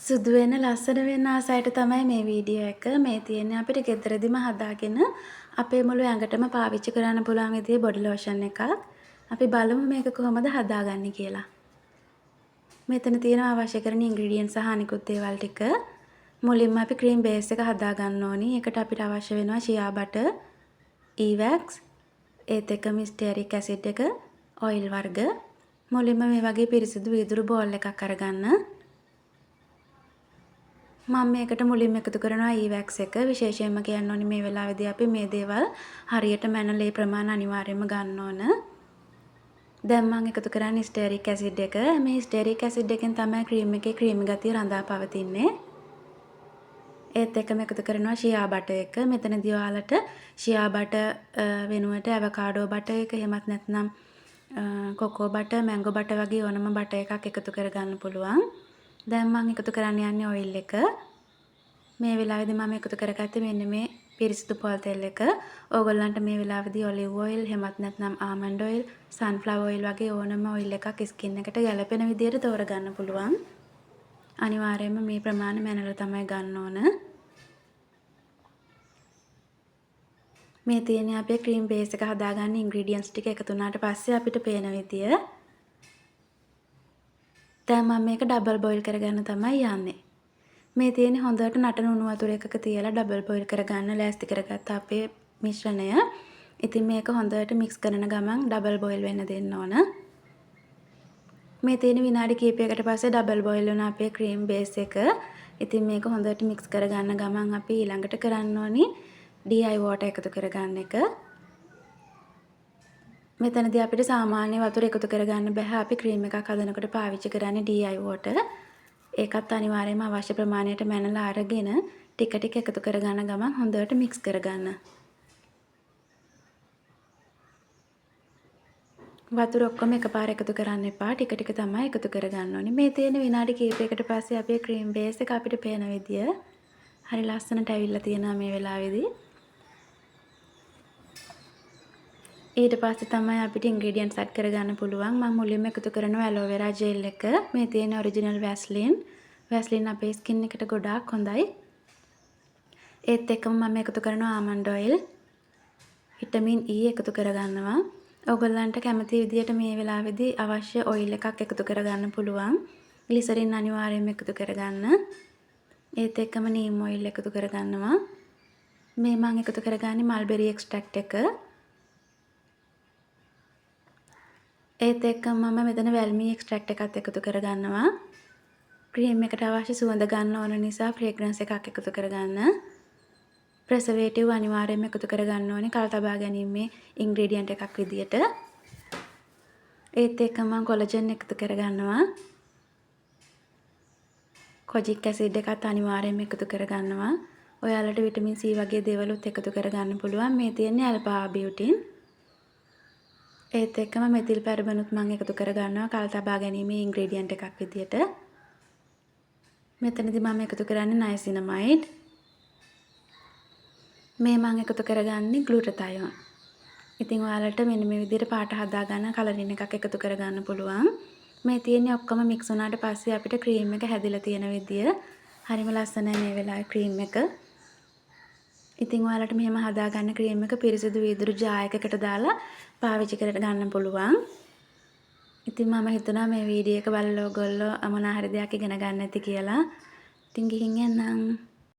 සුදු වෙන ලස්සන වෙන ආස අයට තමයි මේ වීඩියෝ එක. මේ තියෙන්නේ අපිට ගෙදරදිම හදාගෙන අපේ මුළු ඇඟටම පාවිච්චි කරන්න පුළුවන් විදිහේ බොඩි ලෝෂන් එකක්. අපි බලමු මේක කොහොමද හදාගන්නේ කියලා. මෙතන තියෙනවා අවශ්‍ය කරන ඉන්ග්‍රීඩියන්ට්ස් සහ අනිකුත් දේවල් ටික. මුලින්ම අපි ක්‍රීම් බේස් එක හදාගන්න ඕනි. ඒකට අපිට අවශ්‍ය වෙනවා ෂියා බටර්, ඊවැක්ස්, ඒත් එක්කම ස්ටියරික් ඇසිඩ් එක, ඔයිල් වර්ග. මුලින්ම මේ වගේ පිරිසිදු වීදුරු බෝල් එකක් අරගන්න. මම මේකට මුලින්ම එකතු කරනවා ඊවැක්ස් එක. විශේෂයෙන්ම කියන්න ඕනි මේ වෙලාවේදී අපි මේ දේවල් හරියට මැනලා ඒ ප්‍රමාණ අනිවාර්යයෙන්ම ගන්න ඕන. දැන් මම එකතු කරන්නේ ස්ටෙරික් ඇසිඩ් එක. මේ ස්ටෙරික් ඇසිඩ් එකෙන් තමයි ක්‍රීම් එකේ ක්‍රීමි ගතිය රඳා පවතින්නේ. ඒත් එක්කම එකතු කරනවා ෂියා බටර් එක. මෙතනදී ඔයාලට ෂියා බටර් වෙනුවට ඇවකාඩෝ බටර් එක එහෙමත් නැත්නම් කොකෝ බටර්, මැංගෝ බටර් වගේ ඕනම බටර් එකක් එකතු කරගන්න පුළුවන්. දැන් මං එකතු කරන්න යන්නේ ඔයිල් එක. මේ වෙලාවේදී මම එකතු කරගත්තේ මෙන්න මේ පිරිසිදු පොල් තෙල් එක. ඕගොල්ලන්ට මේ වෙලාවේදී ඔලිව් ඔයිල් එහෙමත් නැත්නම් ආමන්ඩ් ඔයිල්, සන්ෆ්ලවර් ඔයිල් වගේ ඕනම ඔයිල් එකක් ස්කින් එකට ගැලපෙන විදියට තෝරගන්න පුළුවන්. අනිවාර්යයෙන්ම මේ ප්‍රමාණය මැනලා තමයි ගන්න ඕන. මේ තියෙන්නේ අපේ ක්‍රීම් බේස් එක හදාගන්න ඉන්ග්‍රීඩියන්ට්ස් ටික එකතු වුණාට පස්සේ අපිට පේන විදිය. දැන් මම මේක ඩබල් බොයිල් කරගන්න තමයි යන්නේ. මේ තියෙන්නේ හොඳට නටන උණු වතුර එකක තියලා ඩබල් බොයිල් කරගන්න ලෑස්ති කරගත්ත අපේ මිශ්‍රණය. ඉතින් මේක හොඳට මික්ස් කරන ගමන් ඩබල් බොයිල් වෙන්න දෙන්න ඕන. මේ තියෙන විනාඩි කිහිපයකට පස්සේ ඩබල් බොයිල් වුණ අපේ ක්‍රීම් බේස් එක. ඉතින් මේක හොඳට මික්ස් කරගන්න ගමන් අපි ඊළඟට කරන්න ඕනි DI water එකතු කරගන්න එක. මෙතනදී අපිට සාමාන්‍ය වතුර එකතු කරගන්න බැහැ. අපි ක්‍රීම් එකක් හදනකොට පාවිච්චි කරන්නේ DI water. ඒකත් අනිවාර්යයෙන්ම අවශ්‍ය ප්‍රමාණයට මැනලා අරගෙන ටික ටික එකතු කරගන්න ගමන් හොඳට මික්ස් කරගන්න. වතුර ඔක්කොම එකපාර එකතු කරන්න එපා. ටික ටික තමයි එකතු කරගන්න ඕනේ. මේ තියෙන විනාඩි කිහිපයකට පස්සේ අපේ ක්‍රීම් බේස් එක අපිට පේන විදිය හරි ලස්සනට ඇවිල්ලා තියෙනවා මේ වෙලාවේදී. ඊට පස්සේ තමයි අපිට ඉන්ග්‍රීඩියන්ට්ස් ඇඩ් කරගන්න පුළුවන්. මම මුලින්ම එකතු කරනවා ඇලෝවෙරා ජෙල් එක. මේ තියෙන ඔරිජිනල් වැස්ලින්. වැස්ලින් අපේ ස්කින් එකට ගොඩාක් හොඳයි. ඒත් එක්කම මම එකතු කරනවා ආමන්ඩ් ඔයිල්. විටමින් E එකතු කරගන්නවා. ඔයගොල්ලන්ට කැමති විදියට මේ වෙලාවේදී අවශ්‍ය ඔයිල් එකක් එකතු කරගන්න පුළුවන්. ග්ලිසරින් අනිවාර්යයෙන්ම එකතු කරගන්න. ඒත් එක්කම නීම් ඔයිල් එකතු කරගන්නවා. මේ මං එකතු කරගන්නේ මල්බෙරි එක්ස්ට්‍රැක්ට් එක. ඒත් එක්කම මම මෙතන වැල්මී එක්ස්ට්‍රැක්ට් එකත් එකතු කරගන්නවා. ක්‍රීම් එකට අවශ්‍ය සුවඳ ගන්න ඕන නිසා ෆ්‍රේග්‍රන්ස් එකක් එකතු කරගන්න. ප්‍රසර්වේටිව් අනිවාර්යයෙන්ම එකතු කරගන්න ඕනේ කල් තබා ගැනීමේ ඉන්ග්‍රීඩියන්ට් එකක් විදියට. ඒත් එක්කම මම කොලජන් එකතු කරගන්නවා. කොජික් ඇසිඩ් එකත් අනිවාර්යයෙන්ම එකතු කරගන්නවා. ඔයාලට විටමින් C වගේ දේවලුත් එකතු කරගන්න පුළුවන්. මේ තියෙන්නේ ඇල්ෆා ආබියුටින්. ඒත් එක්කම මෙතිල් පැරබනුත් මම එකතු කරගන්නවා කල් තබා ගැනීමේ ඉන්ග්‍රීඩියන්ට් එකක් විදියට. මෙතනදී මම එකතු කරන්නේ නයසිනමයිඩ්. මේ මම එකතු කරගන්නේ ග්ලූටතයෝන්. ඉතින් ඔයාලට මෙන්න මේ විදිහට පාට හදාගන්න කලරින් එකක් එකතු කරගන්න පුළුවන්. මේ තියෙන්නේ ඔක්කොම මික්ස් වුණාට පස්සේ අපිට ක්‍රීම් එක හැදිලා තියෙන විදිය. හරිම ලස්සනයි මේ වෙලාවේ ක්‍රීම් එක. ඉතින් ඔයාලට මෙහෙම හදාගන්න ක්‍රීම් එක පිරිසිදු වීදුරු ජාර් එකකට දාලා පාවිච්චි කර ගන්න පුළුවන්. ඉතින් මම හිතනවා මේ වීඩියෝ එක බලලා ඔයගොල්ලෝ මොනා හරි දෙයක් ඉගෙන ගන්න ඇති කියලා. ඉතින් ගිහින් එන්නම්.